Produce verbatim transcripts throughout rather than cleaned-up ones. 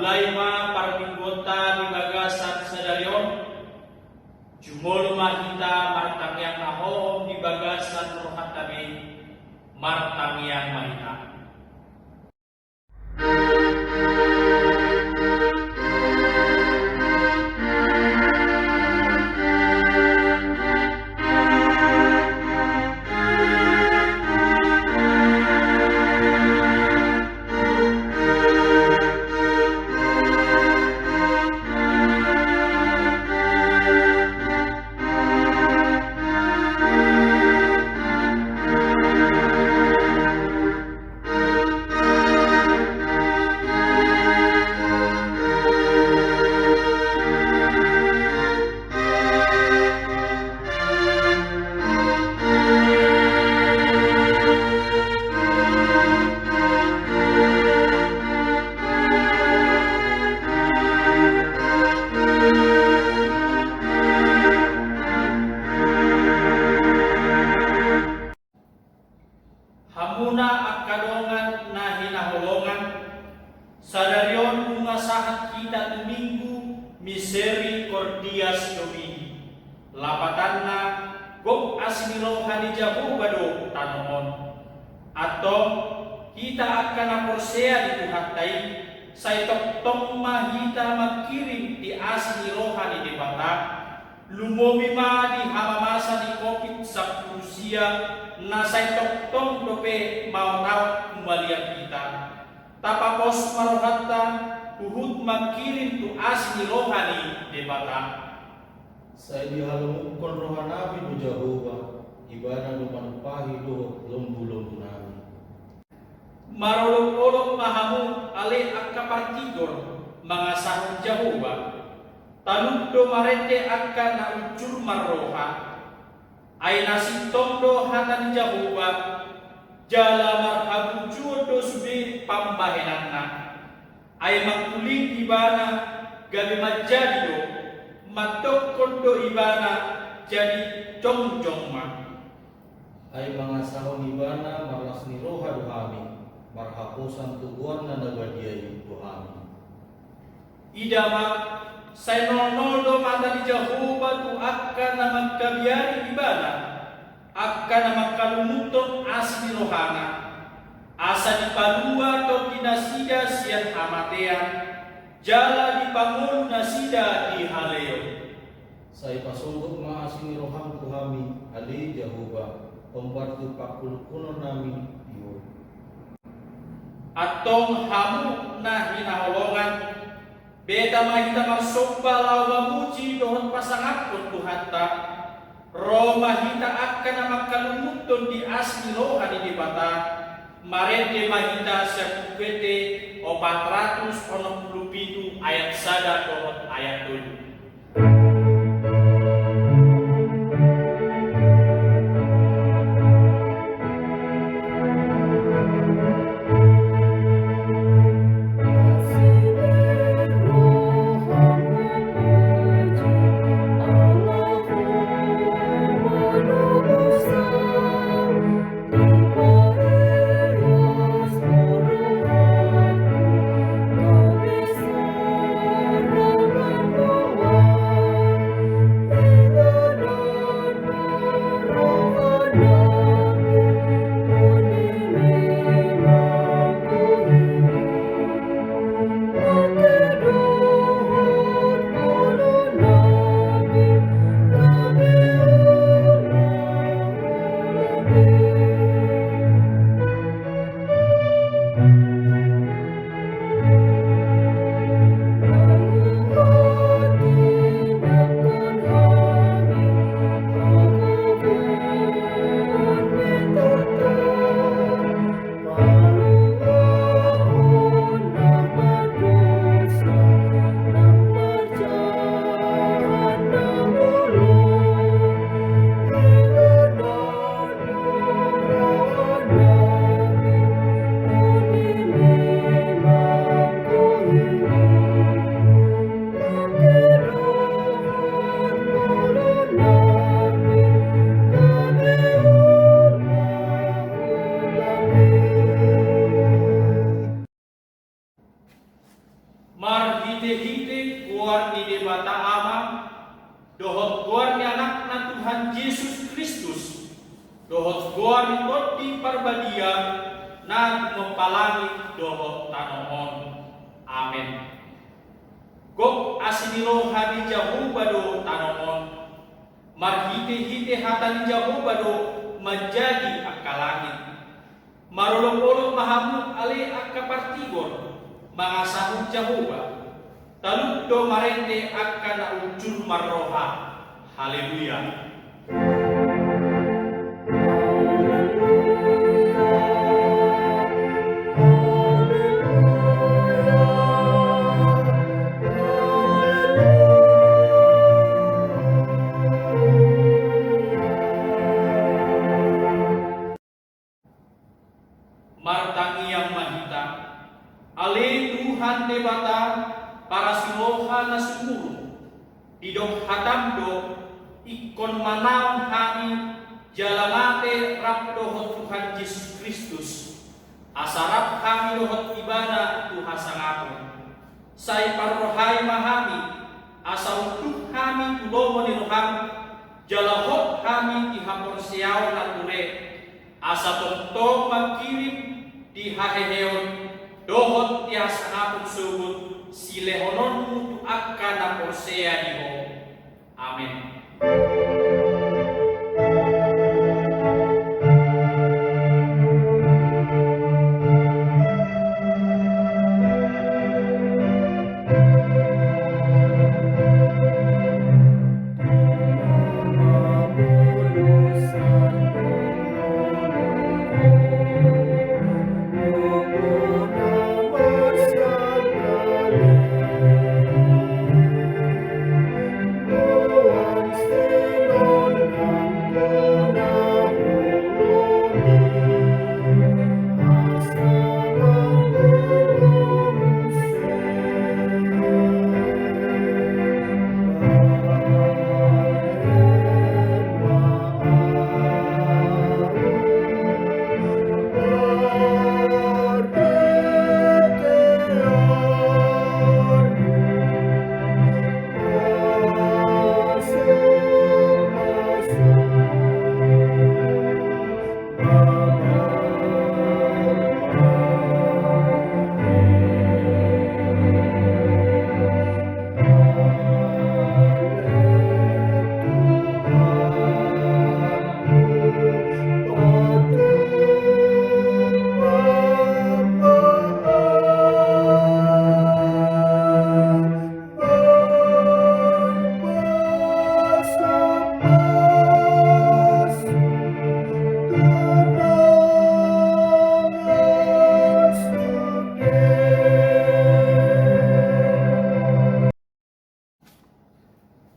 Mulai ma parmingguonta di bagasan sadari on. Jumolo ma hita martangiang na hohom di bagasan rohanta be. Martangiang ma hita. Hamuna angka dongan na hinaholongan, sadari on nunga sahat hita tu Minggu Misericordias Domini. Lapatanna, gok asi ni roha ni Jahowa do tano on. Antong, hita angka na porsea di Tuhanta i, sai tongtong ma hita mangkirim di asi ni roha ni Debata, lumobi ma di hamamasa ni Covid sampulu sia na sai tongtong dope maotaot humaliang hita. Tapapos ma rohanta, huhut mangkirim tu asi ni roha ni Debata. Sai dihalongunghon rohanami tu Jahowa, Ibana do manumpahi dohot lombulombunami. Marolopolop ma hamu ale angka partigor mangasahon Jahowa. Talup do marende angka na unjur marroha. Ai na sintong do hata ni Jahowa, jala marhaburjuon do sude pambahenanna. Ai mangkuling Ibana, gabe manjadi do, mandokkon do Ibana, jadi jongjong ma. Ai mangasahon Ibana marlas ni roha do hami, marhaposan tu goarna na badia i do hami. Ida ma, sai nolnol do mata ni Jahowa tu angka na mangkabiari Ibana, angka na mangkalungunhon asi ni rohana, asa dipalua tondi nasida sian hamatean, jala dipangolu nasida di haleon. Sai pasogop ma asi ni roham tu hami, ale Jahowa, hombar tu pangkulungkulunami di Ho. Antong hamu na hinaholongan, beta ma hita marsomba laho mamuji dohot pasangaphon Tuhanta. Ro ma hita angka na mangkalungunhon di asi ni roha ni Debata, marende ma hita sian Buku Ende opat ratus onom pulu pitu ayat sada dohot ayat tolu. Marhite-hite goar ni Debata Ama, dohot goar ni Anakna Tuhan Jesus Kristus, dohot goar ni Tondi Parbadia, na gumompa langit dohot tano on. Amen. Gok asi ni roha ni Jahowa do tano on. Marhite-hite hata ni Jahowa do manjadi angka langit. Marolop-olop ma hamu ale angka partigor, mangasahon Jahowa. Talup do marende angka na unsur marroha. Haleluya. Martangiang ma hita. Ale Tuhan Debata, parasiroha na sumurung, didok hatam do, ingkon manaon hami jala mate rap dohot Tuhan Jesus Kristus, asa rap hami dohot Ibana tu hasangapon. Sai parrohai ma hami, asa unduk hami tu lomo ni roham, jala hot hami di haporseaon na ture, asa tongtong mangkirim di haheheon dohot di hasangapon sogot silehononmu tu angka na porsea di Ho. Amen.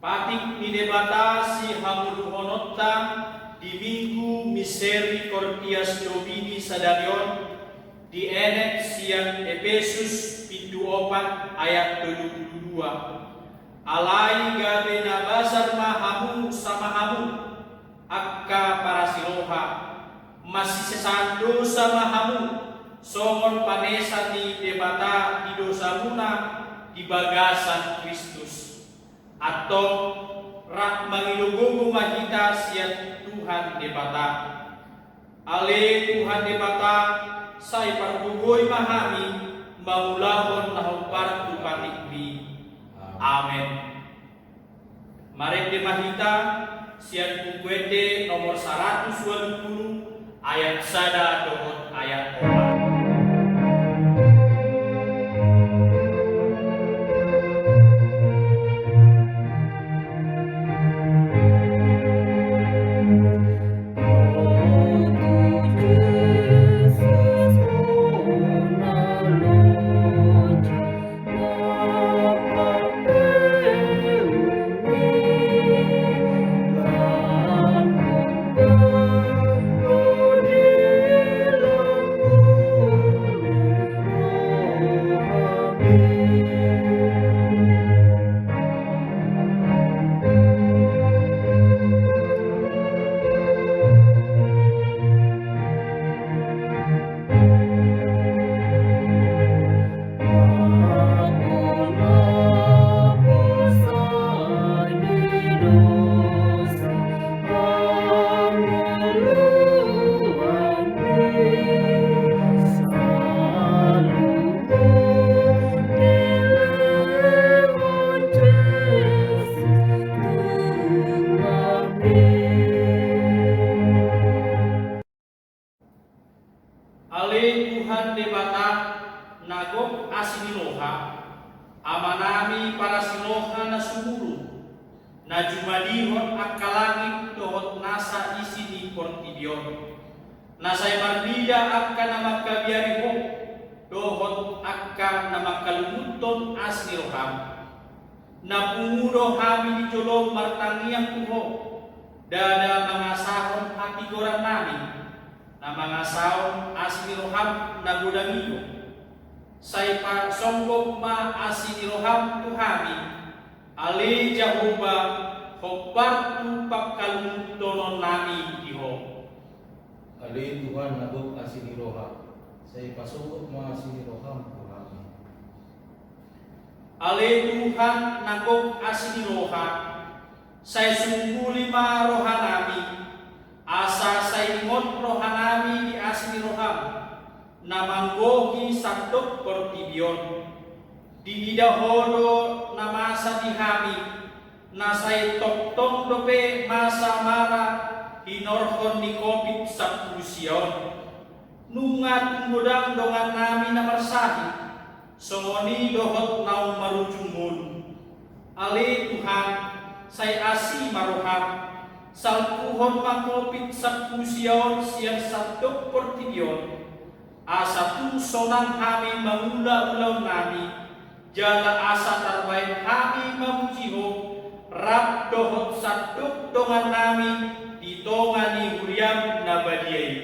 Patik ni Debata sihamuduhononta di Minggu Misericordias Domini sadari on, dienet sian Epesus bindu opat ayat tolu pulu dua. Alai gabe na basar ma hamu sama hamu, angka parasiroha, masisesaan dosa ma hamu, songon panesan ni Debata di dosamuna di bagasan Kristus. Antong, rap mangido gogo ma hita sian Tuhan Debata. Ale Tuhan Debata, sai pargogoi ma hami mangulahon na hombar tu patikmi. Amen. Marende ma hita sian Buku Ende nomor saratus ualu pulu, ayat sada dohot ayat opat. parasiroha na sumurung, na jumadihon angka langit dohot nasa isi ni portibi on, na sai marnida angka na mangkabiari Ho dohot angka na mangkalungunhon asi ni roham. Na pungu do hami di jolom martangiang tu Ho, ndada mangasahon hatigorannami, na mangasahon asi ni roham na godang i do. Sai pasonggop ma asi ni roham tu hami, ale Jahowa, hombar tu pangkalungunhononnami di Ho. Ale Tuhan na gok asi ni roha, sai pasonggop ma asi ni roham tu hami. Ale Tuhan na gok asi ni roha, sai sungguli ma rohanami, asa sai ingot rohanami di asi ni roham, na manggohi sandok portibi on. Diida Ho do na masa di hami, na sai tongtong dope masa mara hinorhon ni Covid sampulu sia on. Nunga tung godang dongannami na marsahit, songon i dohot naung marujung ngolu. Ale Tuhan, sai asi ma roham, salpuhon ma Covid sampulu sia on sian sandok portibi on, asa tung sonang hami mangula ulaonnami, jala asa tarbahen hami mamuji Ho, rap dohot sandok dongannami di tonga ni huriam na badia i.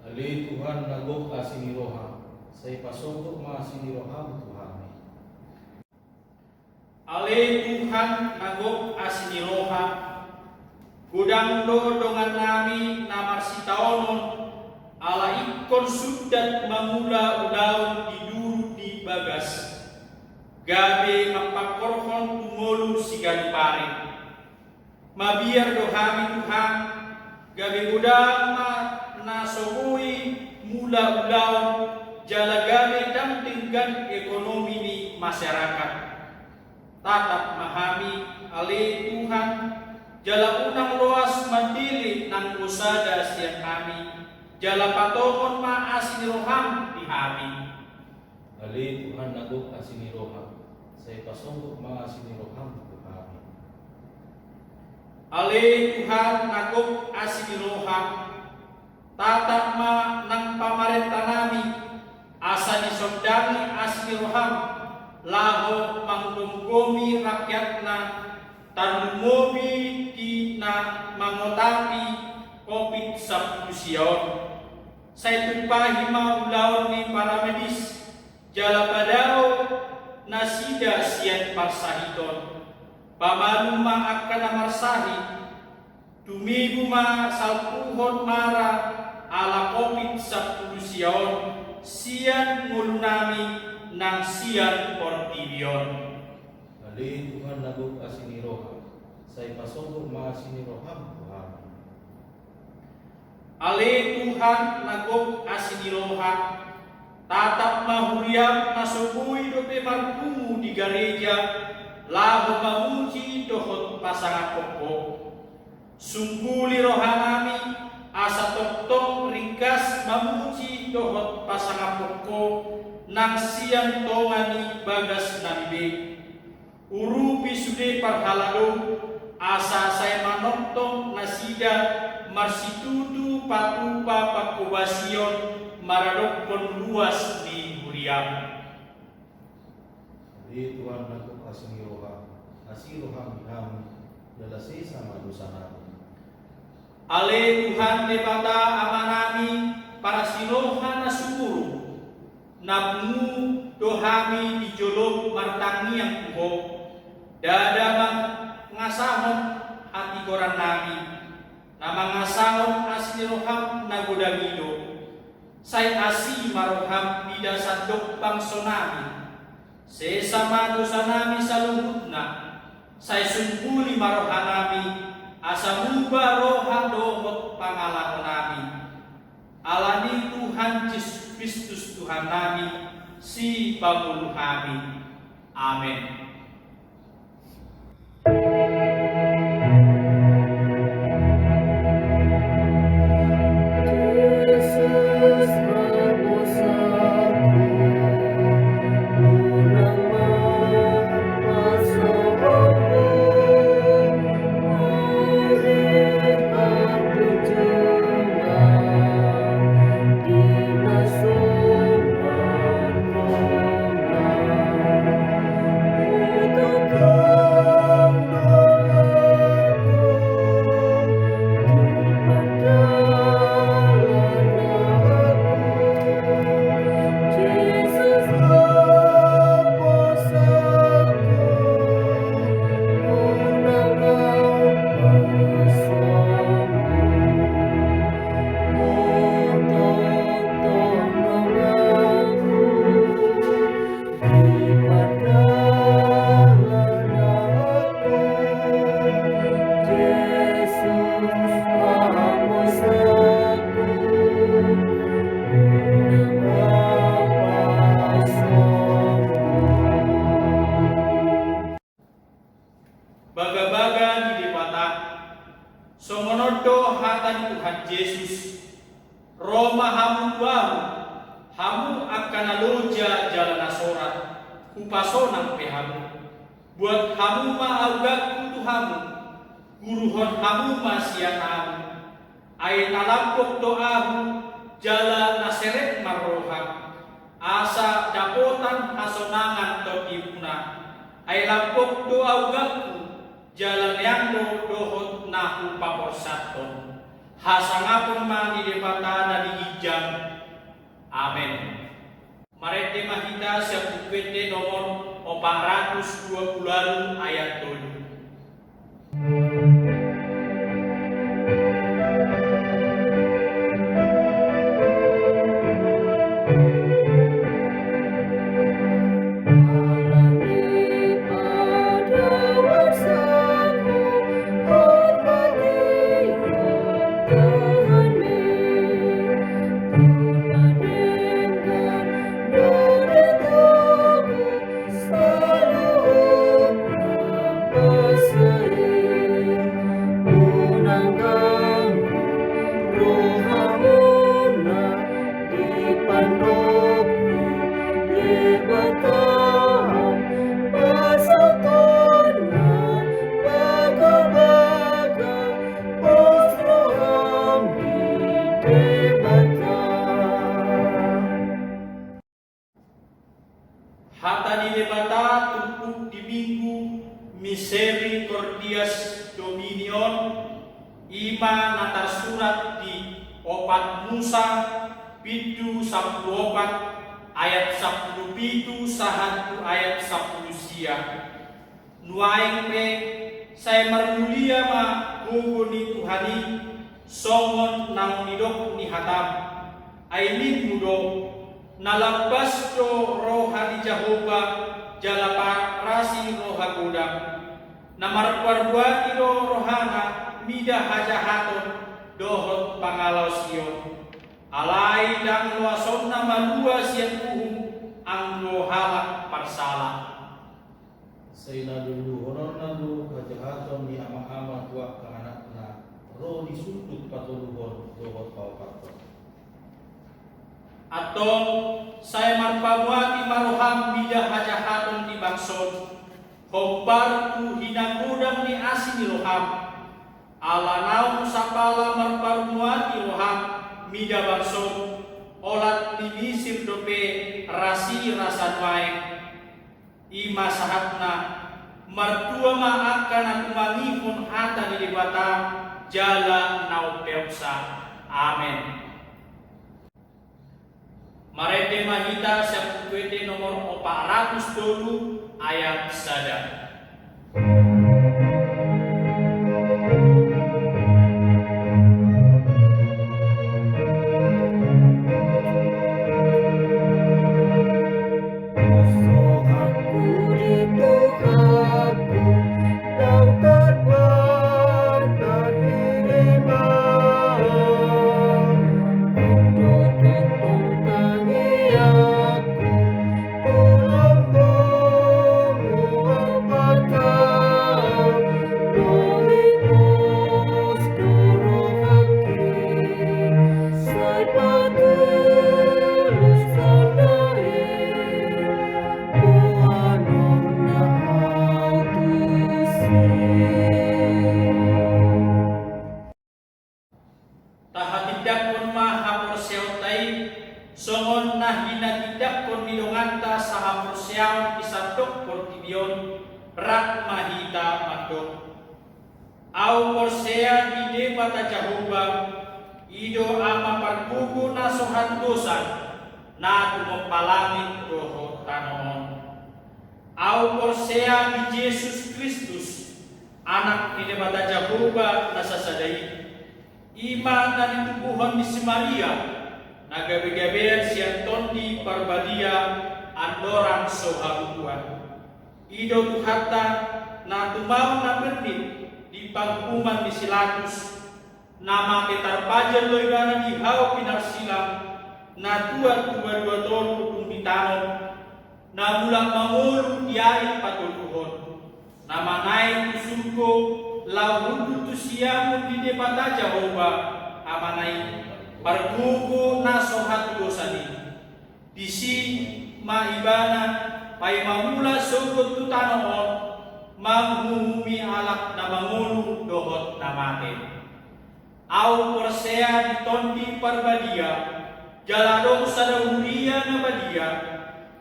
Ale Tuhan na gok asi ni roha, sai pasonggop ma asi ni roham tu hami. Ale Tuhan na gok asi ni roha, godang do dongannami na marsitaonon, ala ingkon sundat mangula ulaon di duru ni bagas, gabe mampangkorhon tu ngolu siganup ari. Mabiar do hami Tuhan, gabe godang ma na so boi mula ulaon, jala gabe ndang denggan ekonomi ni masyarakat. Tatap ma hami, ale Tuhan, jala unang loas mandele nanggo sada sian hami, jala patongon ma asi ni roham di hami. Ale Tuhan na gok asi ni roha, sai pasonggop ma asi ni roham tu hami. Ale Tuhan na gok asi ni roha, tatap ma nang pamarentanami, asa disondangi asi ni roham, laho manggomgomi rakyatna, tarlumobi di na mangotapi Covid sampulu sia on. Sai tumpahi ma ulaon ni paramedis, jala padao nasida sian parsahiton. Pamalum ma angka na marsahit, tumibu ma salpuhon mara ala Covid sampulu sia on, sian ngolunami nang sian portibi on. Ale Tuhan na gok asi ni roha, sai pasonggop ma asi ni roham tu hami. Ale Tuhan na gok asi ni roha, tatap ma huriam na so boi dope marpungu di gareja, laho mamuji dohot pasangaphon Ho. Sungguli rohanami, asa tongtong ringgas mamuji dohot pasangaphon Ho, nang sian tonga ni bagasnami be. Urupi sude parhalado, asa sai manongtong nasida marsitutu patupa pangkobasion maradophon ruas ni huriam. Ale Tuhan na gok asi ni roha, asi roham di hami, jala sesa ma dosanami. Ale Tuhan Debata Amanami, parasiroha na sumurung, na pungu do hami di jolom martangiang tu Ho, ndada mangasahon hatigorannami, na mangasahon asi ni roham na godang i do. Sai asi ma roham mida sandok bangsonami, sesa ma dosanami saluhutna, sai sungguli ma rohanami, asa muba roha dohot pangalahonami. Ala ni Tuhan Jesus Kristus Tuhannami, Sipangolu hami. Amen. Bagabaga ni Debata. Songon on do hata ni Tuhan Jesus: Ro ma hamu tu Ahu, hamu angka na loja jala na sorat, hupasonang pe hamu. Buat hamu ma augangku tu hamu, guruhon hamu ma sian Ahu. Ai na lambok do Ahu, jala na serep ma roha, asa dapotan hasonangan tondimuna. Ai lambok do augangku, jala neang do dohot na hupaporsathon. Hasangapon ma ni Debata na di ginjang. Amen. Marende ma hita sian Buku Ende nomor opat ratus dua puluh ualu ayat tolu. Hata ni Debata turpuk di Minggu Misericordias Domini on, i ma na tarsurat di opat Musa, bindu sampulu opat, ayat sampulu pitu sahat tu ayat sampulu sia. Nuaeng pe, sai marmulia ma gogo ni Tuhan i, songon naung nidok ni hatam. Ai ninmu do: Na lambas do roha ni Jahowa, jala parasi roha godang. Na marparbuati do rohana mida hajahaton dohot pangalaosion. Alai ndang loasonna malua sian uhum anggo halak parsala. Sai na luluhononna do hajahaton ni ama-ama tu angka anakna, ro di sundut patoluhon dohot paopathon. Antong, sai marpamuati ma roham mida hajahaton ni bangso on, hombar tu hinagodang ni asi ni roham. Ala naung sapala marpamuati roham mida bangso on, olat ni Misir dope rasirasa nuaeng. I ma sahatna, martua ma angka na tumangihon hata ni Debata jala na umpeopsa. Amen. Marende ma hita sian Buku Ende nomor opat ratus tolu ayat sada. Tahatindangkon ma haporseaonta i, songon na hinatindangkon ni donganta sahaporseaon di sandok portibi on, rap ma hita mandok: Ahu porsea di Debata Jahowa, i do Ama pargogo na so handosan, na tumompa langit dohot tano on. Ahu porsea di Jesus Kristus, Anak ni Debata Jahowa na sasada i. I ma na nitubuhon ni si Maria, na gabegabean sian Tondi Parbadia andorang so habubuhan. I do Tuhanta, na tumaon na bernit di panguhuman ni si Latus, na mate tarpajal do ibana di hau pinarsilang, na tuat tu banua toru dung ditanom, na mulak mangolu di ari patoluhon. na manaek tu surgo, laho hundul tu siamun ni Debata Jahowa, Amana i, pargogo na so hatudosan i. Disi ma Ibana paima mula sogot tu tano on, manghuhumi halak na mangolu dohot na mate. Ahu porsea di Tondi Parbadia, jala adong sada huria na badia,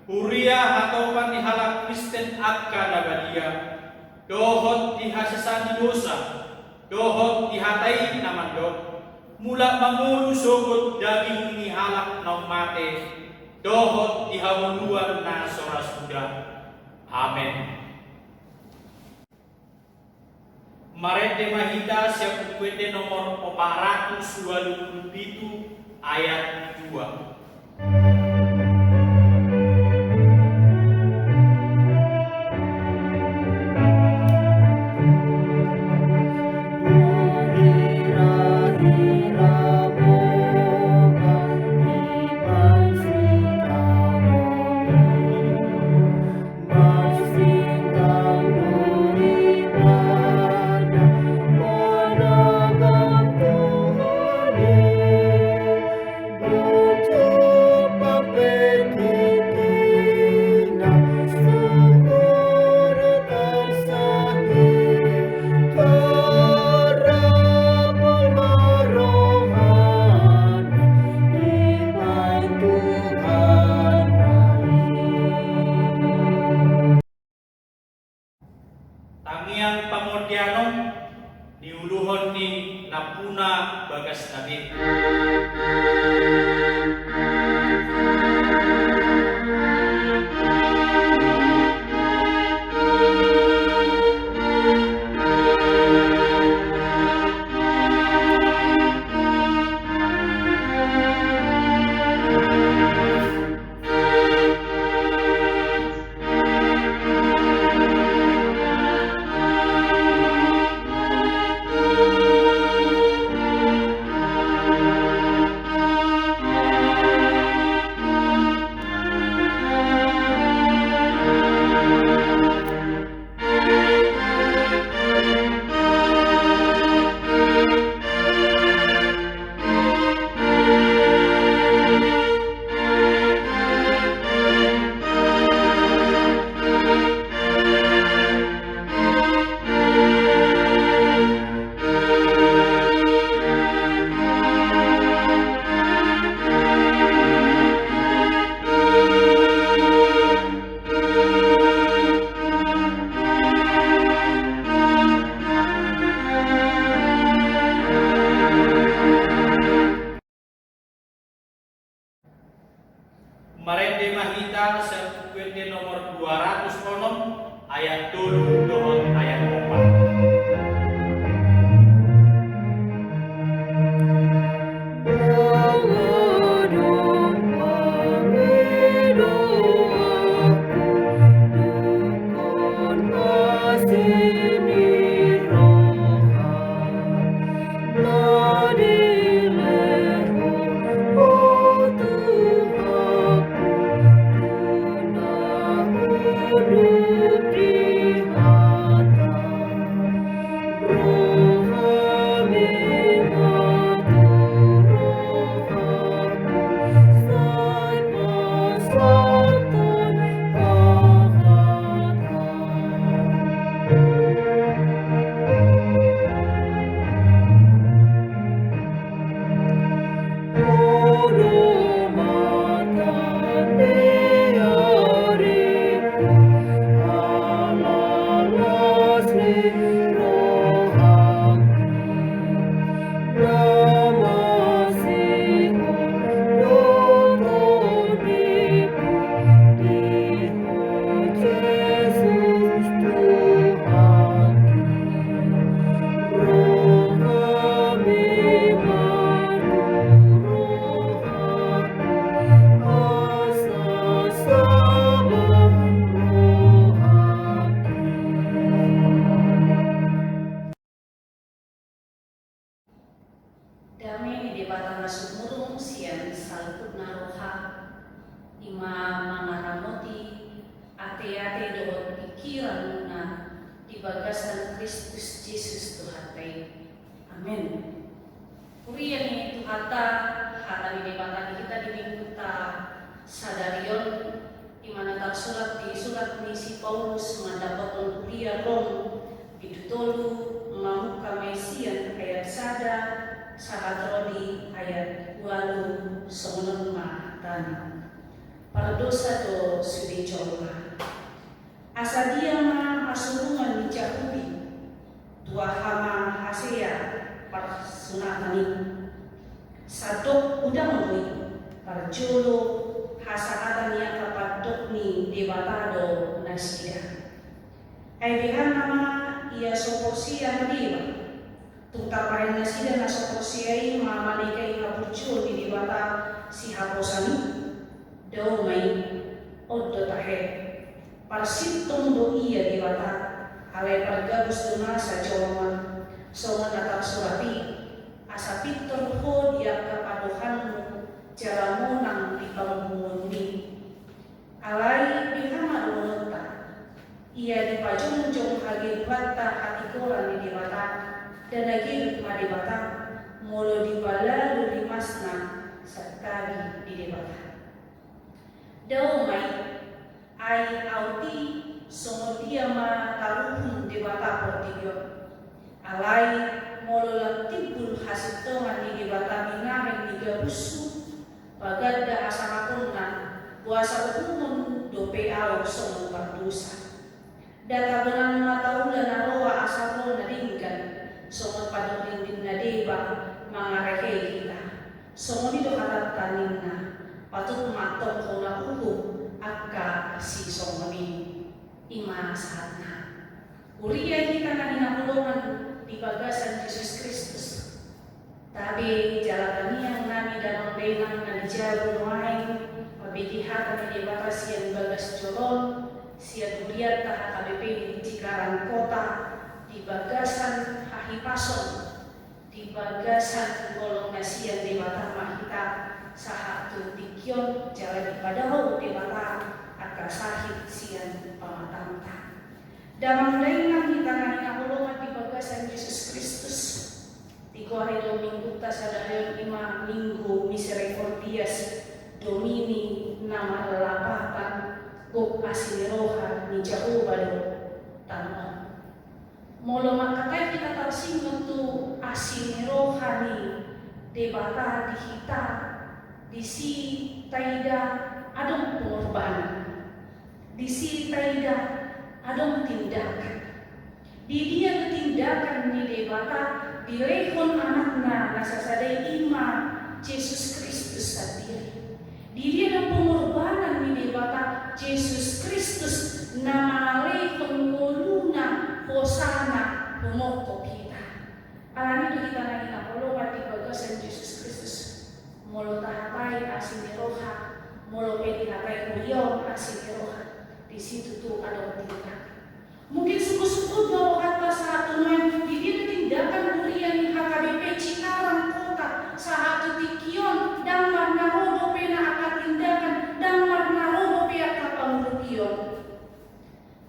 huria hatopan ni halak Kristen angka na badia, dohot di hasesaan ni dosa, dohot di hata i na mandok, mulak mangolu sogot daging ni halak naung mate, dohot di hangoluan na so ra suda. Amen. Marende ma hita sian Buku Ende nomor opat ratus walu pulu pitu, ayat dua. Tangiang pangondianon niuluhon ni nampuna bagas na be. Marende ma hita sian Buku Ende nomor dua ratus onom, ayat tolu dohot ayat opat. Di bagasan Kristus Jesus Tuhanta i. Amen. Huria ni Tuhanta, hata ni Debata di hita di minggunta sadari on, i ma na tarsurat di surat ni si Paulus mandapothon huria Rom, bindu tolu, mamungka ma i sian ayat sada sahat ro di ayat ualu, songon on ma tano. Pardosa do sude jolma. Asa dia ma hasurungan ni Jahudi, tu aha ma hasea parsunatan i. Sandok udang do i, parjolo hasahatan ni angka pandok ni Debata do nasida. Ai beha nama ia so porsea na deba. Tung tarbahen nasida na so porsea i ma malekai haburjuon ni Debata sihaposan i? Dao ma i, on do tahe. Parsintong do ia Debata, alai pargabus do nasa jolma, songon na tarsurat i, asa pintor ho di angka pandohanmu, jala monang di panguhumonmi. Alai beha ma dohononta? Ia dipajongjong hageluganta hatigoran ni Debata, ndang na gelug ma Debata, molo dipalalu rimasna santadi di Debata. Dao ma i, ai aut i songon dia ma taruhum Debata portibi on. Alai molo lam timbul hasintongan ni Debata binareng ni gabushu, paganda hasangaponna, boasa uhumon dope ahu songon pardosa. Ndang tabonan ma taula na roa asa ro na denggan, songon pandok dinding na deba mangarehei hita. Songon i do hatanta ninna, patut ma antong hona uhum angka sisongon i. I ma sahatna. Huria hita na hinaholongan di bagasan Jesus Kristus. Tabe jala tangiang nami damang dainang na di jabu nuaeng, mambege hata ni Debata sian bagas joro on, sian hurianta H K B P di Cikarang Kota, di bagasan hahipason, di bagasan holong na sian Debata ma hita sahat tu tingki on, jala dipadao Debata angka sahit sian pamatanta. Damang dainang hita na hinaholongan di bagasan Jesus Kristus. Di goari do minggunta sadari on i ma Minggu Misericordias Domini, na marlapatan gok asi ni roha ni Jahowa do tano on. Molo mangkatai hita tarsingot tu asi ni roha ni Debata di hita, disi taida adong pengorbanan. Disi taida adong tindakan. Di dia do tindakan ni Debata dilehon Anakna na sasada i, i ma Jesus Kristus sandiri? Di dia do pengorbanan ni Debata Jesus Kristus na mangalehon ngoluna hosana humongkop hita? Alani do hita na hinaholongan di bagasan Jesus Kristus. Molo tahatai asi ni roha, molo pe dihatai huria on asi ni roha, disi tutu adong tindakan. Mungkin sungkun-sungkun do rohanta sahat tu nuaeng, di dia do tindakan huria ni H K B P Cikarang Kota sahat tu tingki on, ndang marnaro dope na angka tindakan, ndang marnaro dope angka pangurupion.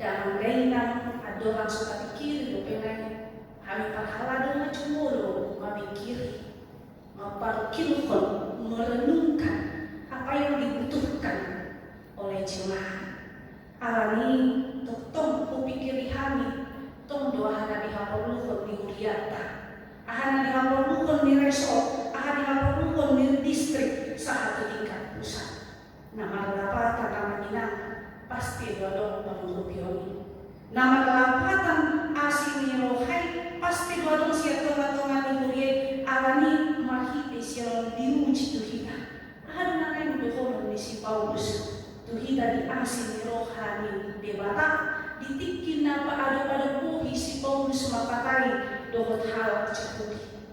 Damang dainang, andorang so tapingkiri dope na i, hami parhalado ma jumolo mapingkiri, mamparungkilhon, merenungkan apa yang dibutuhkan oleh jemaat. Alani tongtong hupingkiri hami, tong do aha na dihaporluhon ni hurianta, aha na dihaporluhon ni resort, aha dihaporluhon ni distrik, sahat tu tingkat pusat. Na marlapatan, amang inang, pasti do adong pangurupion i. Na marlapatan asi ni roha i, pasti do adong sian tonga-tonga ni huria i, alani marhite sian on diuji tu hita. Aha do na naeng dohonon ni si Paulus tu hita di asi ni roha ni Debata, di tingki na paadop-adop bohi si Paulus mangkatai dohot halak Jahudi?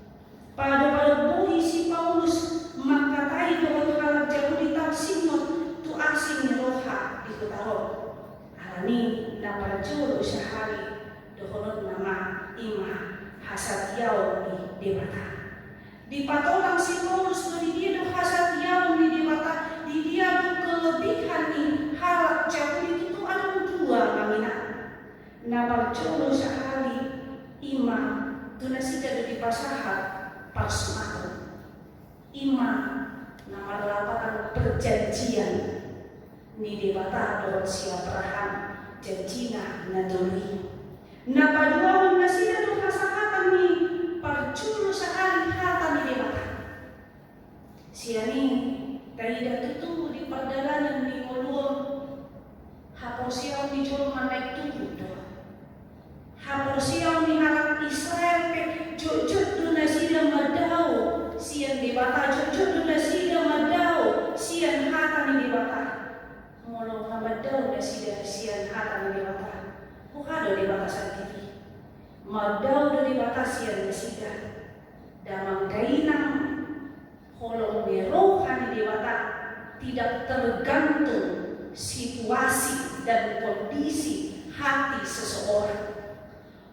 Paadop-adop bohi si Paulus mangkatai dohot halak Jahudi tarsingot tu asi ni roha di huta Rom. Alani na parjolo sahali dohononna ma i ma hasatiaon ni Debata. Dipatolang si Paulus do di dia do hasatiaon ni Debata, di dia do kelebihan ni halak Jahudi, tutu adong dua, amang inang. Na Na parjolo sahali i ma tu nasida do dipasahat parsumaton. I ma na marlapatan perjanjian ni Debata dohot si Abraham, janjina na tolu i. Na paduahon nasida do hasahatan ni parjolo sahali hata ni Debata. Sian i taida tutu di pardalanan ni ngolu on, haporseaon ni jolma naeng turun do. Haporseaon ni halak Israel pe jotjot do nasida mandao sian Debata, jotjot do nasida mandao sian hata ni Debata. Molo nga mandao nasida sian hata ni Debata, boha do Debata sandiri? Mandao do Debata sian nasida. Damang dainang, holong ni roha ni Debata tidak tergantung situasi dan kondisi hati seseorang.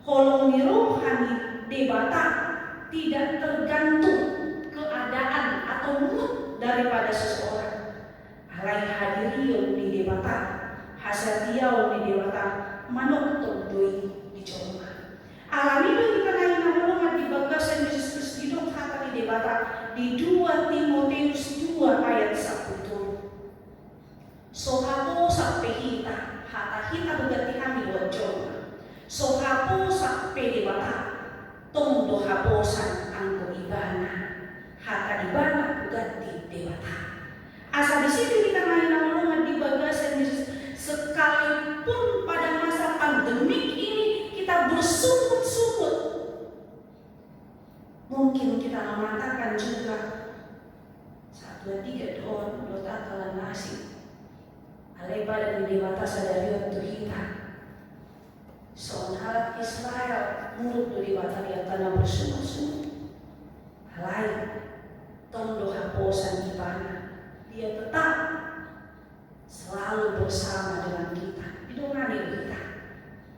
Holong ni roha ni Debata tidak tergantung keadaan atau mood daripada seseorang. Alai hadirion ni Debata, hasatiaon ni Debata, manongtong do i di jolma. Alani do hita na hinaholongan di bagasan Jesus Kristus, didok hata ni Debata di dua Timoteus dua ayat sampulu tolu. So haposan pe hita, hata hita huganti hami dohot jolma. So haposan pe Debata, tong do haposan anggo Ibana. Hata Ibana huganti Debata. Asa disi do hita na hinaholongan di bagasan Jesus, sekalipun pada masa pandemik ini kita bersungut-sungut. Mungkin kita mengatakan juga, sahat dua tiga do on do takalana asing. Alai padan ni Debata sadari on tu hita. Songon halak Israel, muruk do Debata di angka na marsungut-sungut. Alai tong do haposan Ibana. Dia tetap selalu bersama dengan kita. Didongani do hita.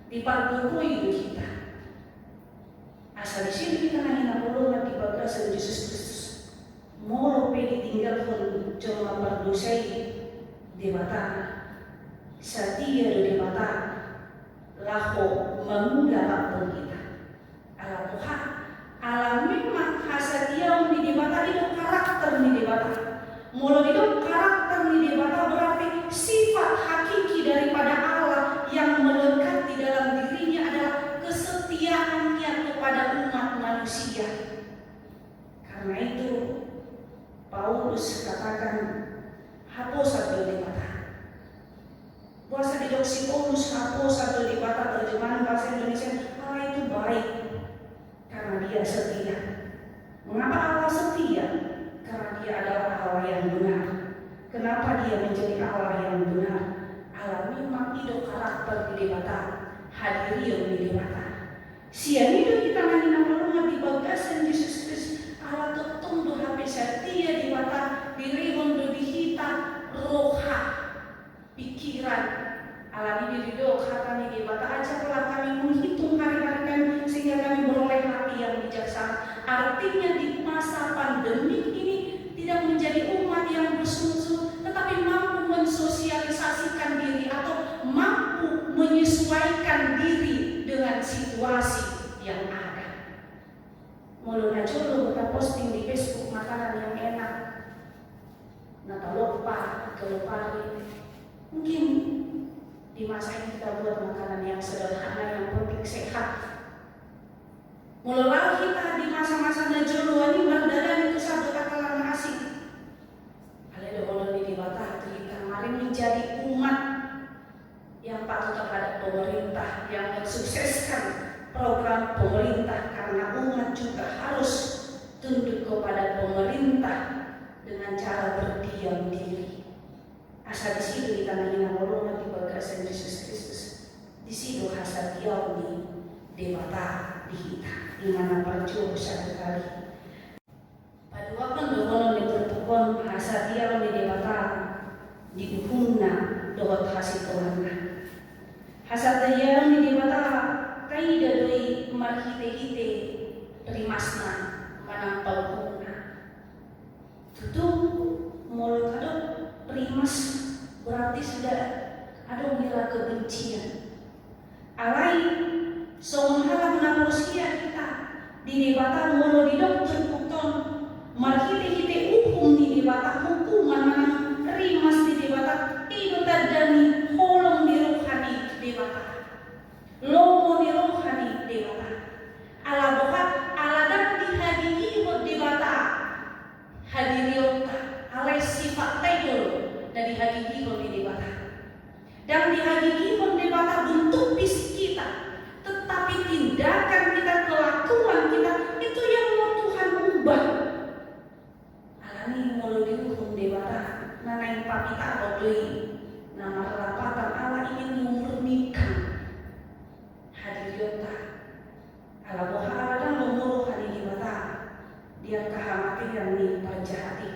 Dipargogoi do hita. Asa disi do hita na hinaholongan di bagasan Jesus Kristus. Molo pe ditinggalhon jolma pardosa i Debata, satia do Debata laho mangula rap dohot hita. Ala boha? Ala memang hasatiaon ni Debata i do karakter ni Debata. Molo didok karakter ni Debata, berarti sifat hakiki daripada Allah yang melekat di dalam dirinya adalah kesetiaan-Nya kepada umat manusia. Karena itu, Paulus katakan, haposan do Debata. Boasa didok si Paulus haposan do Debata? Terjemahan bahasa Indonesia, Allah itu baik karena Dia setia. Mengapa Allah setia? Karena Dia adalah Allah yang benar. Kenapa Dia menjadi Allah yang benar? Ala memang i do karakter ni Debata, hadirion ni Debata. Sian i do hita na hinaholongan di bagasan Jesus Kristus, ala tongtong do hape satia Debata, dilehon do di hita roha, pikiran. Alani i do didok hata ni Debata, ajarlah kami menghitung hari-hari kami, sehingga kami beroleh hati yang bijaksana. Artinya, di masa pandemik ini, tidak menjadi umat yang bersungut-sungut, tetapi mampu mensosialisasikan diri atau mampu menyesuaikan diri dengan situasi yang ada. Molo najolo taposting di Facebook makanan yang enak, na talompa, talompa, mungkin di masa ini kita buat makanan yang sederhana, yang penting sehat. Molo laho hita di masa-masa na joloan i mardalani tu sandok angka na asing, alai dohonon ni Debata tu hita, mari menjadi umat yang patuh terhadap pemerintah, yang mensukseskan program pemerintah, karena umat juga harus tunduk kepada pemerintah dengan cara berdiam diri. Asa disi do hita na hinaholongan di bagasan Jesus Kristus. Disi do hasatiaon ni Debata di hita. I ma na parjolo sahali. Paduahon dohonon ni turpuk on, hasatiaon ni Debata di uhumna dohot hasintonganna. Hasatiaon ni Debata taida do i marhite-hite rimasna manang uhumna. Tutu, molo tadok rimas, berarti sudah adong hira kebencian. Alai Debata molo didok turpukta on, marhitehite uhum ni Debata, hukuman manang rimas ni Debata, i do tanda ni holong ni roha ni Debata. Lomo ni roha ni Debata. Ala boha? Ala ndang dihagigihon Debata hadirionta, alai sifatta i do na dihagigihon ni Debata. Ndang dihagigihon Debata bentuk fisik kita, tetapi tindakan kita, kelakuan kita, itu yang mau Tuhan ubah. Alani molo diuhum Debata, na naeng papitahon do i, na marlapatan ala ingin memurnikan hadirionta. Ala boha? Ala ndang lomo roha ni Debata di angka hamatean ni parjahat i.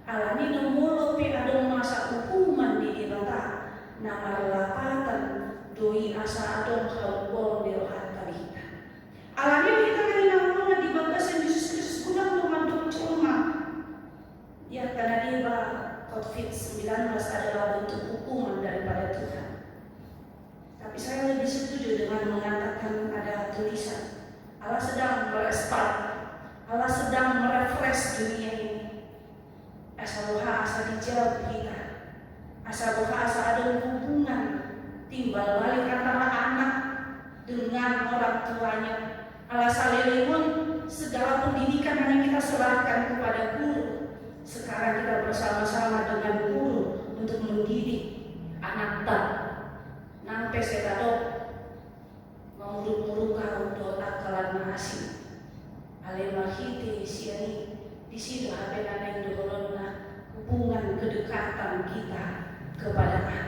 Alani do molo pe adong masa uhuman ni Debata, na marlapatan do i asa adong haluaon ni rohanta di hita. Alani do hita na hinaholongan di bagasan Jesus Kristus, godang do mandok jolma, ia karena dia bah, covid sembilan belas adalah bentuk hukuman daripada Tuhan. Tapi saya lebih setuju dengan mengatakan ada tulisan, Allah sedang merestart, Allah sedang merefresh dunia ini. Asa boha? Asa dijawab hita. Asa boha? Asa adong hubungan timbal balik antara anak dengan orang tuanya. Ala saleleng on, segala pendidikan hanya kita serahkan kepada guru. Sekarang kita bersama-sama dengan guru untuk mendidik anakta. Nang pe sai tadok, manguruk-nguruk ahu dohot angka lan na asing. Alai marhite sian i, disi do hape na naeng dohononna hubungan kedekatan kita kepada Allah.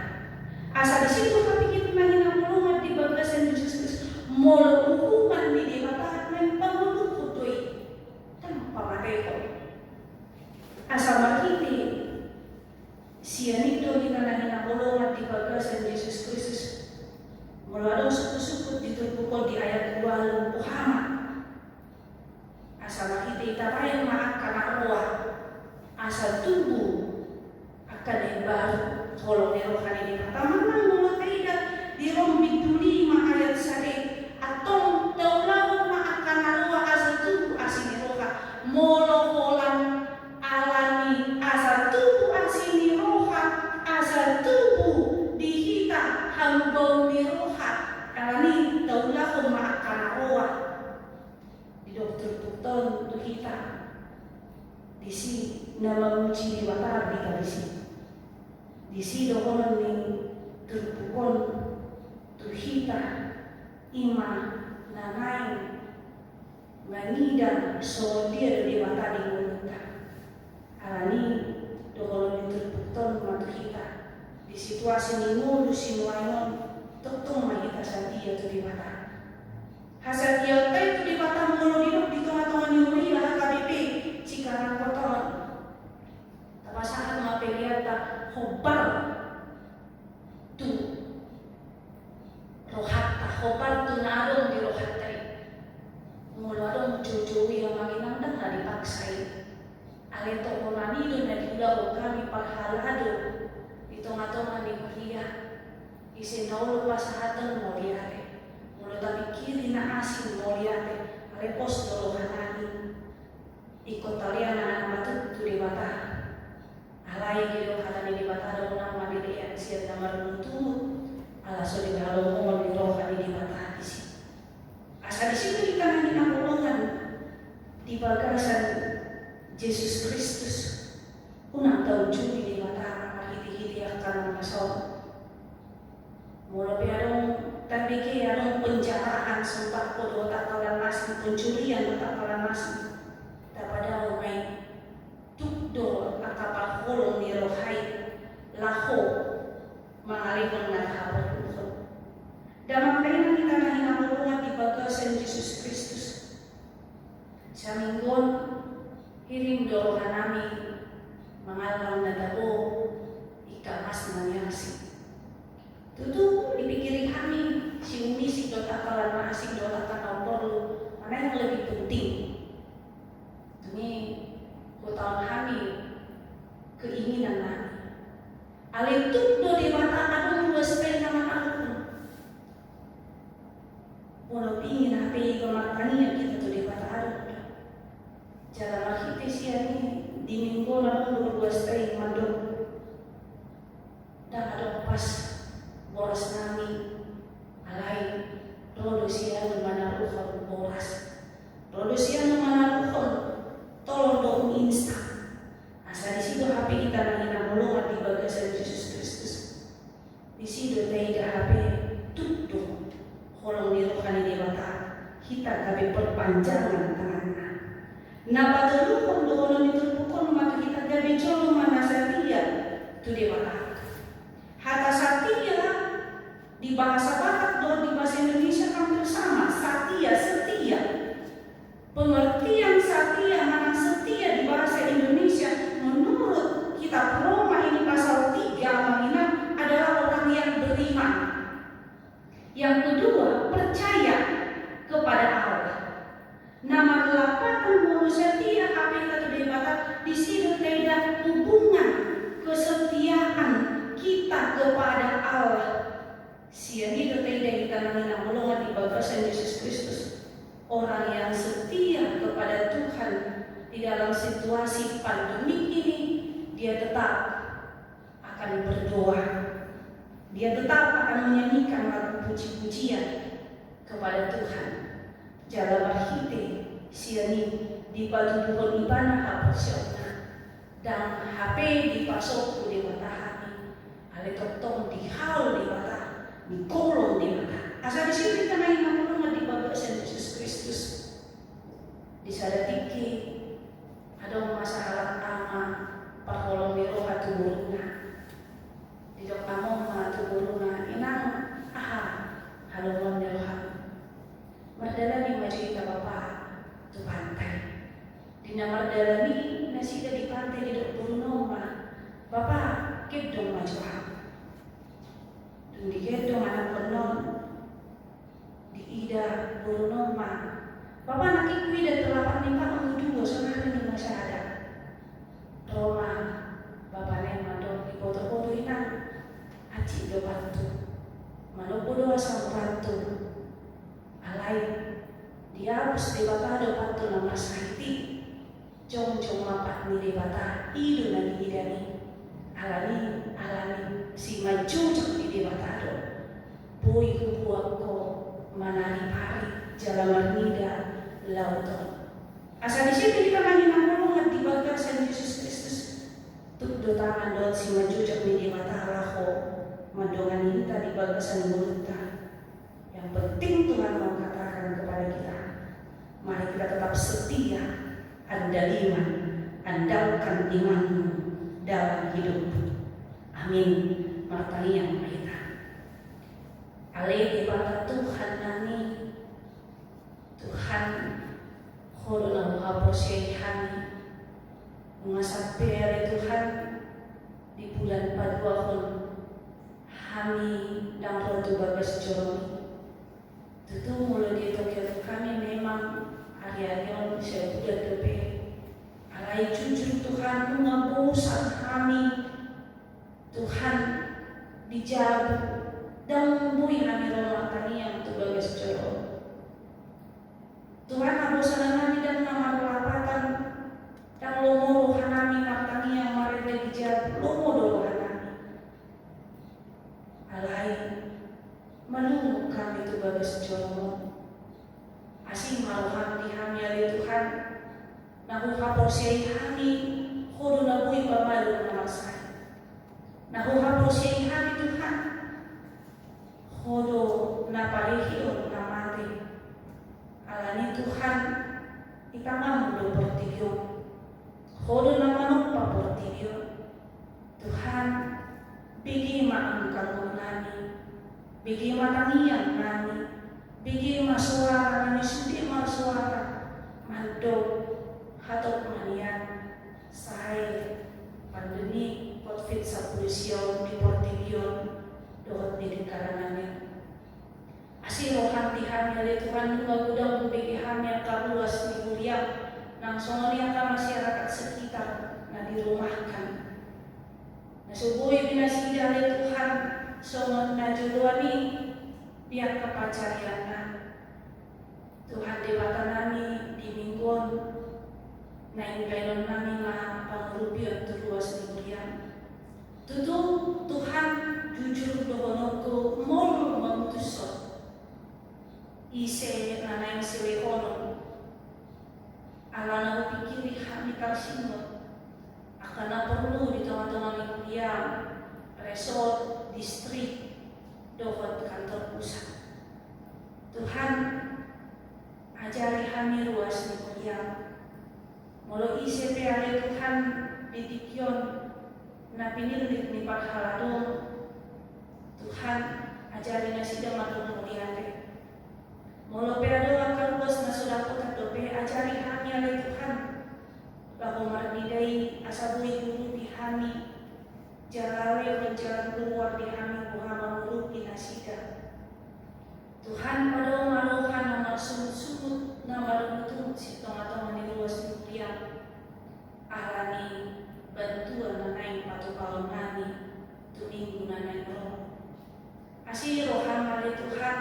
Asa disi do hape hita na hinaholongan di bagasan Jesus Kristus, molo uhuman ni Debata naeng pangoluhon do i, ndang pamatehon. Asa marhite sian i do hita na hinaholongan di bagasan Jesus Kristus. Molo adong sungkun-sungkun di turpuk on di ayat dua pulu ualu, boha ma? Asa marhite i tabaen ma angka na roa, asa tubu angka na imbaru, holong ni roha ni Debata. Manang molo taida di Rom bindu lima ayat sada i, antong taulahon ma angka na roa asa tubu asi ni roha. Molo holan Alani asa tubu asi ni roha, asa tubu di hita haluaon ni roha. Alani taulahon ma angka na roa. Didok turpukta on tu hita, disi na mamuji Debata hita disi. Disi dohonon ni turpuk on tu hita, i ma na naeng mangida songon dia do Debata di ngolunta. Alani dohonon ni turpukta on ma tu hita, di situasi ni ngolu sinuaeng on, tongtong ma hita satia tu Debata. Hasatiaonta i tu Debata molo didok di tonga-tonga ni huria H K B P Cikarang Kota on. Tapasahat ma peleanta hombar tu rohanta, hombar tu na adong di rohanta i. Molo adong joujou i, amang inang, ndang na dipaksa i. Alai tohonan i do na diulahon hami parhalado di tonga-tonga ni huria. Ise na olo pasahaton, mauliate. Molo tapingkiri na asing, mauliate. Alai pos do rohanami. Ingkon talean na matutu tu Debata. Alai didok hata ni Debata, unang ma dilean sian na marungutungut, ala so dihalomohon ni roha ni Debata disi. Asa disi do hita na hinaholongan di bagasan Jesus Kristus. Unang taujungi Debata marhite-hite angka na masa on. Molo pe adong, tabege adong penjarahan, sombakko dohot angka lan na asing, pencurian dohot angka lan na asing, tapadao ma i. Tuk do angka parholong ni roha i laho mangalehon na haporluhon. Damang dainang, hita na hinaholongan di bagasan Jesus Kristus. Saminggu on, hirim do rohanami mangallang na tabo, ingkon mas na niasi. Tutu dipingkiri hami, siumisik dohot angka lan na asing dohot angka na umporlu, mana yang lebih penting? Dung i hutaon hami keinginan nami. Alai tuk do Debata adong ruas pe na mangaluhon. Molo Ingin hape iba martangiang hita tu Debata do. Jala marhite sian i di Minggu na ro do ruas ta i mandok, ndang adong pas boras nami, alai ro do sian i manaruhon boras. Ro do sian i manaruhon tolong dohot mie instan. Asa disi do hape hita na hinaholongan di bagasan Jesus Kristus. Disi do taida hape tuk do holong ni roha ni Debata hita gabe perpanjangan tanganna. Na patoluhon dohonon ni turpuk on ma tu hita gabe jolma na satia tu Debata. Hata satia di bahasa Batak dohot di bahasa Indonesia hampir sama, satia, setia. Pengertian satia manang setia di bahasa Indonesia menurut kitab Roma ini pasal tiga, Amang Inang, adalah orang yang beriman. Yang kedua, percaya kepada Allah. Na marlapatan molo satia hape hita tu Debata, disi do taida hubungan kesetiaan kita kepada Allah. Sian i do taida hita na hinaholongan di bagasan Jesus Kristus. Orang yang setia kepada Tuhan di dalam situasi pandemik ini, dia tetap akan berdoa. Dia tetap akan menyanyikan lagu puji-pujian kepada Tuhan. Jala marhite sian i dipatuduhon ibana haporseaonna. Ndang hape dipasombu Debata hami, alai tongtong dihaol Debata, digolong Debata. Asa disi do hita na hinaholongan di bagasan Jesus Kristus. Di sada tingki adong ma sahalak ama parholong ni roha tu boruna. Didok among ma tu boruna, "Inang, aha halomoan ni roham?" "Mardalani ma jo hita, Bapa, tu pantai." Di na mardalani nasida di pantai, didok boruna on ma, "Bapa, gedong ma jo ahu." Dung digendong anakkon on, diida boruna on ma, "Bapa, nangkin huida telapak ni patmu dua, sonari nunga sada." Ro ma bapana i mandok, "Diboto ho do, Inang, hansit do pathu. Manombo do asa hupathu. Alai diabus Debata do pathu na marsahit i. Jongjong ma pat ni Debata, i do na niidana i. Alani, alani simanjujak ni Debata do. Boi hubuat ho manaripari jala marnida laut on." Asa disi do hita na hinaholongan di bagasan Jesus Kristus. Tuk do tangan dohot simanjujak ni Debata laho mandongani hita di bagasan ngolunta. Yang penting Tuhan mau katakan kepada kita, mari kita tetap setia, andal iman, andalkan imanmu dalam hidupmu. Amin. Martangiang ma hita. Ale Debata Tuhan nami, Tuhan, ho do na huhaporseai hami. Nunga sampe ale Tuhan di bulan paduahon hami ndang ro tu bagas joro i. Tutu molo dietongketong hami memang ari-ari on sabulan dope. Alai jujur Tuhan, nunga bosan hami Tuhan di jabu, ndang boi hami ro martangiang tu bagas joro. Tuhan, habosanan nami ndang na marlapatan, ndang lomo roha nami martangiang marende di jabu, lomo do roha nami. Alai malungun hami tu bagas joro. Asing ma roham di hami ale Tuhan, na huhaporseai hami ho do na boi pamalum na marsahit. Na huhaporseai hami Tuhan, ho do na parihilhon na mate. Alani Tuhan, di tanganmu do portibi on. Ho do na manompa portibi on. Tuhan, bege ma angka ngolu nami, bege ma tangiang nami, bege ma soara nami sude marsoara mandok hatop ma nian, sae pandemi covid sampulu sia on di portibi on dohot di lingkaran nami. Asi roham di hami ale Tuhan, nunga godang hubege hami angka ruas ni huriam, nang songon i angka masyarakat sekitar na dirumahkan. Na so boi be nasida ale Tuhan, songon na joloan i di angka pansarianna. Tuhan Debata nami, di minggu on naeng baenon nami ma pangurupion tu ruas ni huriaM. Tutu, Tuhan, jujur dohononku, molo mamutushon ise na naeng silehonon. Ala na hupingkiri hami tarsingot angka na porlu di tongatonga ni huriaM, resort, distrik, dohot kantor pusat. Tuhan, ajari hami ruas ni huriaM. Molo ise pe ale Tuhan di tingki on na pinillit ni parhalado, Tuhan, ajari nasida ma mauliate. Molo pe adong angka ruas na so dapotan dope, ajari hami ale Tuhan, laho marnida i asa boi huurupi hami, jala lehon jalan keluar di hami boha mangurupi nasida. Tuhan, padaoon ma roha na marsungut-sungut, na marungut-ungut sian tongatonga ni ruas ni huriaM. Ala ni bantuan na naeng patupaon nami tu minggu na naeng ro. Asi rohaM ale Tuhan,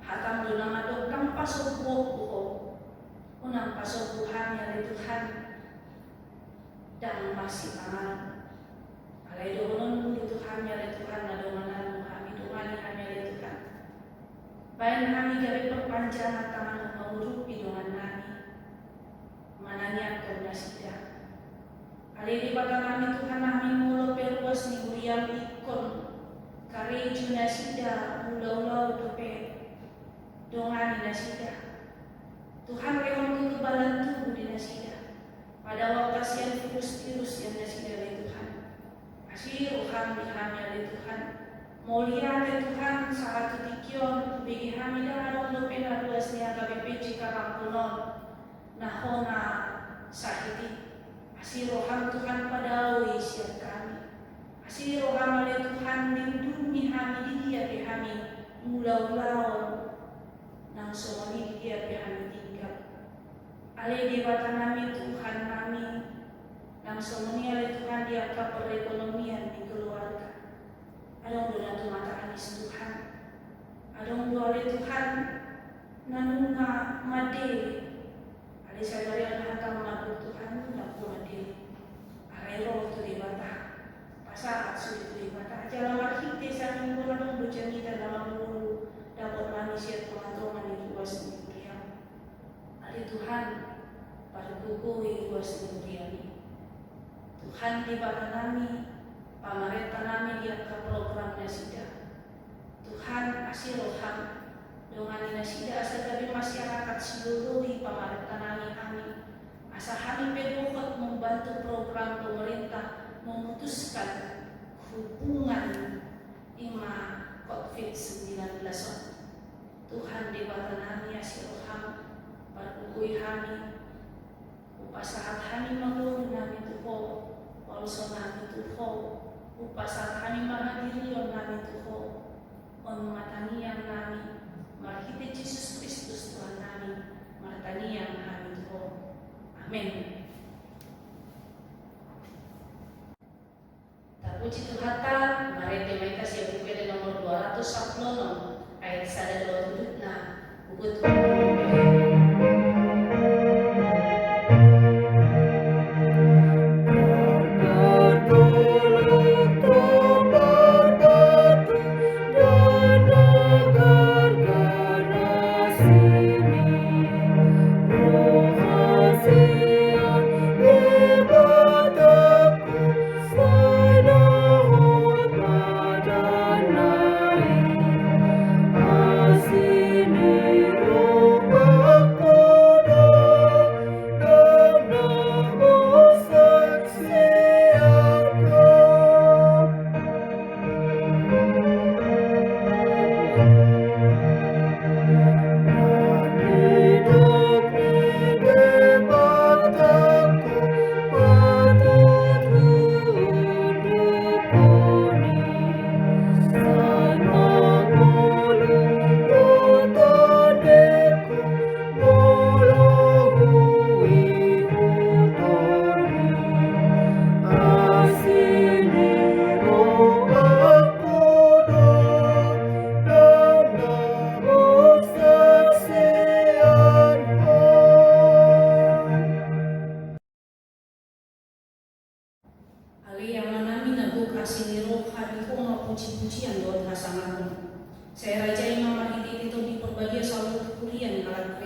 hataM do na mandok, ndang pasombuonku Ho. Unang pasombu hami ale Tuhan, ndang marsipanganon. Alai dohononMu do tu hami ale Tuhan, na dongananMu hami, dongani hami ale Tuhan. Baen hami gabe parpanjangan tanganMu mangurupi dongannami, manangiangkon nasida. Ale Debata nami, Tuhan nami, molo pe ruas ni huriaM ingkon karejo nasida, mangula ulaon dope, dongani nasida. Tuhan, lehon kekebalan tubuh di nasida. Padaoon hasian virus-virus sian nasida ale Tuhan. Asi rohaM di hami ale Tuhan. Mauliate Tuhan, sahat tu tingki on hubege hami ndang adong dope na ruas ni angka B P J Karangkon on na hona sahit i. Asi rohaM Tuhan, padaoi sian hami. Asi rohaM ale Tuhan, lindungi hami di dia pe hami mangula ulaon, nang songon i di dia pe hami tinggal. Ale Debata nami, Tuhan nami, nang songon i ale Tuhan di angka perekonomian ni keluarga. Adong do na tumatangis Tuhan. Adong do ale Tuhan na nunga mandele. Ale sadari on hataM ma do Tuhan, nunga mandele. Alai ro tu Debata, pasahat sude tu Debata, jala marhite sangingkon adong do jamita na marmulu dapot nami sian tongatonga ni ruas ni huriaM. Ale Tuhan, pargogoi ruas ni huriaM i. Tuhan Debata nami, pamarenta nami di angka program nasida. Tuhan, asi rohaM, dongani nasida asa gabe masyarakat siloloi pamarenta nami hami, asa hami pe dohot membantu program pemerintah memutuskan hubungan i ma covid sembilan belas on. Tuhan Debata nami, asi rohaM, pargogoi hami, hupasahat hami ma ngolu nami tu Ho, holso nami tu Ho, hupasahat hami ma hadirion nami tu Ho. On ma tangiang nami, marhite Jesus Kristus Tuhan nami, martangiang hami tu Ho. Amen. Tapuji Tuhanta, marende ma hita sian Buku Ende nomor dua ratus sampulu onom, ayat sada dohot udutna.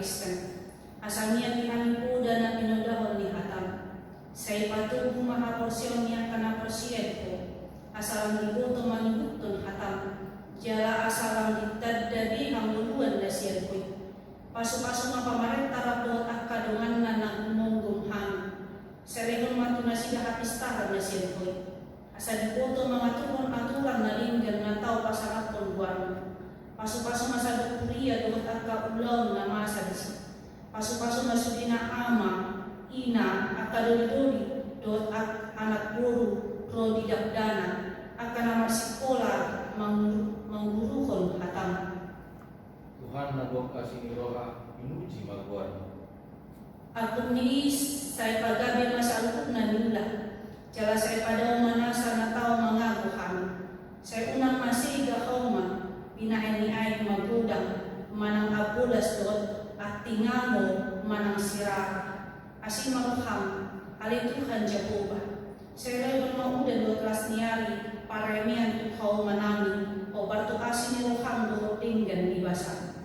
Kristen. Asa mian di hami poda na pinodahon ni hatam. Sai patogu ma haporseaon ni angka na porsea di Ho, asa lam diboto mangihuthon hatam, jala asa lam ditanda be hangoluan na sian Ho i. Pasupasu ma pamarenta rap dohot angka donganna na humomgom hami. Sai lehon ma tu nasida hapistaran na sian Ho i, asa diboto mangaturhon aturan na denggan na tau pasahathon goarMu. Pasupasu ma sadok huria dohot angka ulaon na masa disi. Pasupasu ma sudena ama, ina, angka doli-doli dohot ak-, anak boru ro di dakdanak, angka na marsikola mangguru-, mangguruhon hatam. Tuhan na gok asi ni roha, pinuji ma goarMu. Angkup ni i sai pagabe ma saluhutna ni ula, jala sai padao ma nasa na tau mangago hami. Sai unang ma sega hauma binahen ni aek magodang manang ambolas dohot antingamo manang sirara. Asi ma roham, ale Tuhan Jahowa. Sai lehon ma udan dohot las ni ari paremean tu haomanami, hombar tu asi ni roham dohot denggan ni basam.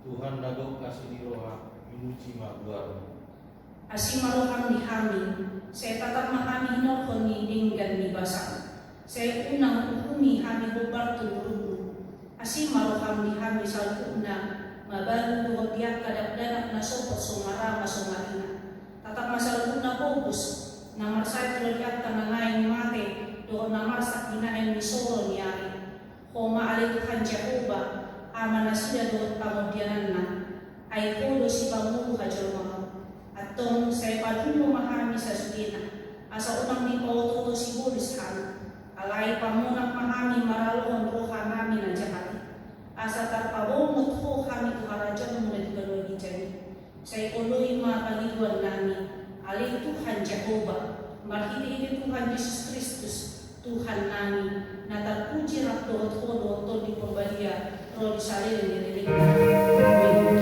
Tuhan na gok asi ni roha, pinuji ma goarMu. Asi ma roham di hami, sai tatap ma hami hinorhon ni denggan ni basam. Sai unang uhumi hami hombar tu gurutMu. Asi ma roham di hami saluhutna, mabalu dohot di angka dakdanak na so porsongon marama songon i. Tatap ma saluhutna pogos na marsaet ro di angka na naeng mate dohot na marsak binahen ni soro ni ari. Ho ma ale Tuhan Jahowa, Ama nasida dohot pangondiananna, ai Ho do sipangolu hajolmaon. Antong sai padumo ma hami sasudena, asa unang dipaoto-oto sibolis hami. Alai pamonang ma hami maralohon rohanami na jahat i, asa tarpabongot Ho hami tu harajaonMu na di banua ginjang i. Sai oloi ma pangidoannami, ale Tuhan Jahowa, marhite-hite Tuhan Jesus Kristus, Tuhannami, na tarpuji rap dohot Ho dohot Tondi Porbadia, ro di saleleng ni lelengna. Amin.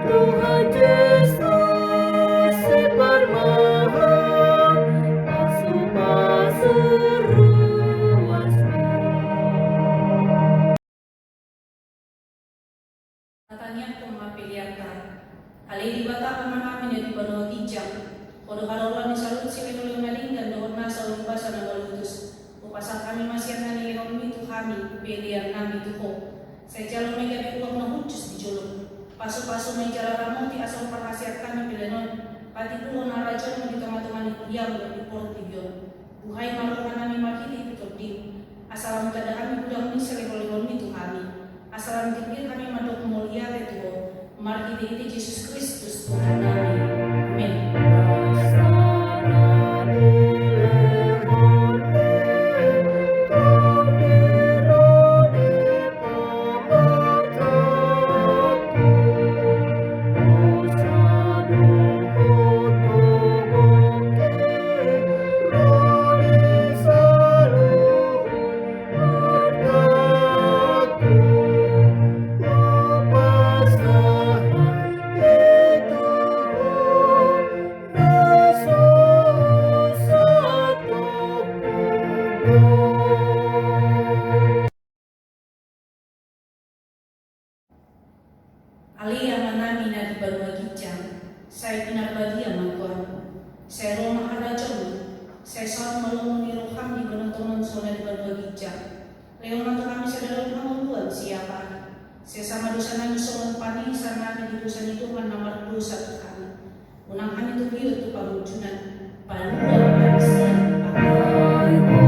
Tuhan Jesus, si parmahan, pasu-pasu ruasMu. Tatangianghon ma peleanta. Ale Debata Amanami na di banua ginjang, Ho do haroroan ni saluhut silehon-lehon na denggan dohot nasa umbasa na malutus. Hupasahat hami ma sian na nilehonMi tu hami peleannami tu Ho. Sai jalo ma i gabe uap na hushus di jolom. Pasu-pasu ma i jala ramoti asa huparhaseang hami pelean on patimbulhon harajaonMu di tonga-tonga ni huriaM dohot di portibi on. Buhai ma rohanami marhite-hite TondiM, asa lam tanda hami godang ni silehon-lehonMi tu hami. Asa lam girgir hami mandok mauliate tu Ho, marhite-hite Jesus Kristus Tuhannami. Amin. Ale Amanami na di banua ginjang, sai pinarbadia ma goarMu. Sai ro ma harajaonMu. Sai saut ma lomo ni rohaM di banua tonga on songon na di banua ginjang. Lehon ma tu hami sadari on hangoluan siapari. Sesa ma dosanami songon panesanami di dosa ni dongan na mardosa tu hami. Unang hami togihon tu pangunjunan, palua ma hami sian pangago.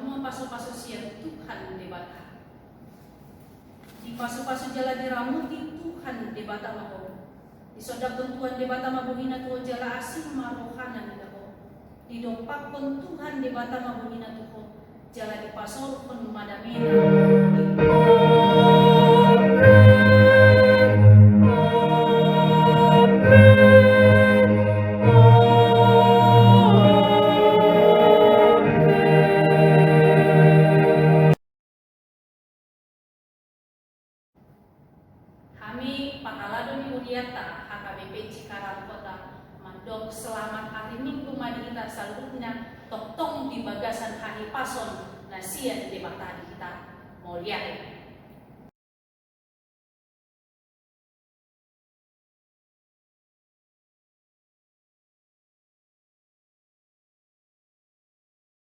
Hamu pasu-pasu sian Tuhan Debata. Dipasupasu jala diramoti Tuhan Debata ma ho. Disondangkon Tuhan Debata ma bohina tu ho jala asing ma rohana mida ho. Didompakkon Tuhan Debata ma bohina tu ho jala dipasaorhon ma damena. Hami parhalado ni hurianta H K B P Cikarang Kota mandok selamat ari Minggu ma di hita saluhutna, tongtong di bagasan hahipason na sian Debata di hita. Mauliate.